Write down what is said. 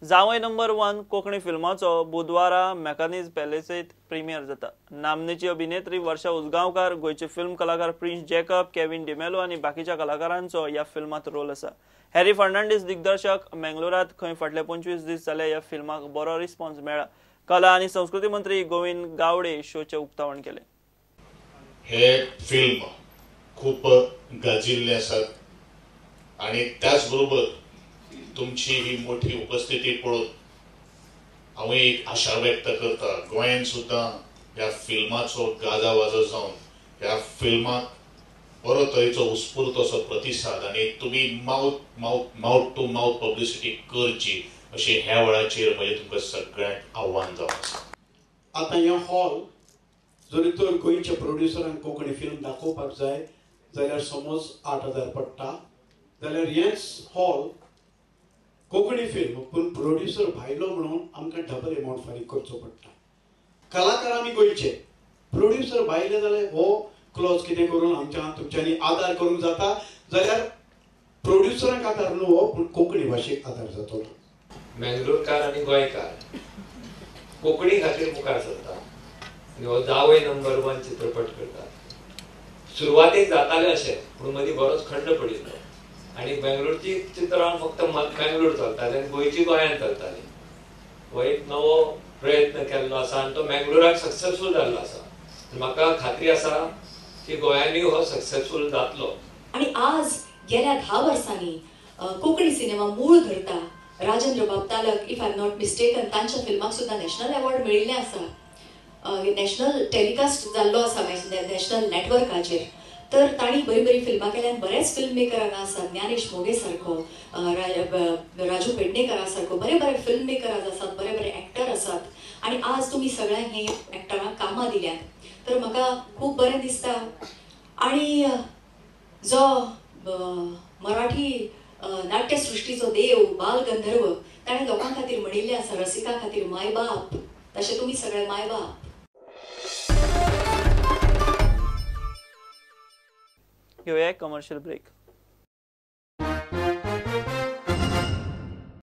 जावय नंबर 1 कोंकणी फिल्माचो बुधवारा मेकानीज पॅलेसीत प्रीमियर जाता। नामनेची अभिनेत्री वर्षा उजगांवकार, गोंयचे फिल्म कलाकार प्रिन्स जॅकब, केविन डिमेलो आनी बाकीच्या कलाकारांचो ह्या फिल्मांत रोल आसा। हॅरी फर्नांडीस दिग्दर्शक। मंगलोरात खंय फाटले 25 दीस जाले ह्या फिल्माक बरो रिस्पॉन्स मेळ्ळा। कला आनी संस्कृती मंत्री गोविंद गावडे शोचे उक्तावण केले। हे फिल्म खूप गाजिल्ले आसात आनी त्याच बरोबर तुमची ही मोठी उपस्थिती पळोवन हांव एक आशा व्यक्त करता, गोंयांत सुद्दां ह्या फिल्माचो गाजावाजो जावन ह्या फिल्माक बरो तरेचो उत्स्फूर्त असो प्रतिसाद आनी तुमी mouth mouth mouth to mouth publicity करची अशें ह्या वेळाचेर म्हजें तुमकां सगळ्यांक आव्हान जावन आसा। आतां हें हॉल जरी तर गोंयच्या प्रोड्युसरांक कोंकणी फिल्म दाखोवपाक जाय जाल्यार समज 8,000 पडटा जाल्यार हेंच हॉल कोंकणी फिल्म पूण प्रोड्युसर भायलो म्हणून आमकां डबल एमावंट फारीक करचो पडटा। कलाकार आमी गोंयचे, प्रोड्युसर भायले जाल्यार हो क्लॉज कितें करून आमच्या तुमच्यांनी आदार करूंक जाता जाल्यार प्रोड्युसरांक आदार न्हू हो, पूण कोंकणी भाशेक आदार जातलो। मंगलोरकार आनी गोंयकार कोंकणी खातीर मुखार सरता आनी हो जावय नंबर 1 चित्रपट करता। सुरवातेक जातालें अशें, पूण मदीं बरोच खंड पडिल्लो आनी बेंगलोरची चित्रां फक्त बेंगलोर चलताली आनी गोंयची गोंयांत चलताली। हो एक नवो प्रयत्न केल्लो आसा आनी तो मंगलोराक सक्सेसफूल जाल्लो आसा। म्हाका खात्री आसा की गोंयांनी हो सक्सेसफूल जातलो। आनी आज गेल्या 10 वर्सांनी कोंकणी सिनेमा मूळ धरता। Rajendra Bab Talak, if I am not mistaken, तांच्या फिल्माक सुद्दां नॅशनल अवॉर्ड मेळिल्लें आसा, नॅशनल टेलिकास्ट जाल्लो आसा नॅशनल नॅटवर्काचेर। तर तांणी बरी बरी फिल्मां केल्यान बरेच फिल्म मेकर हांगा आसात, ज्ञानेश मोगे सारको, राजू पेडणेकरा सारको, बरे बरे फिल्म मेकर आज आसात, बरे बरे एक्टर आसात आनी आज तुमी सगळ्यांक हे एक्टरांक कामां दिल्यात तर म्हाका खूब बरें दिसता। आनी जो मराठी नाट्यसृष्टीचो देव बालगंधर्व ताणें लोकां खातीर म्हणिल्लें आसा, रसिका खातीर मायबाप, तशें तुमी सगळे मायबाप। घेवया कमर्शियल ब्रेक।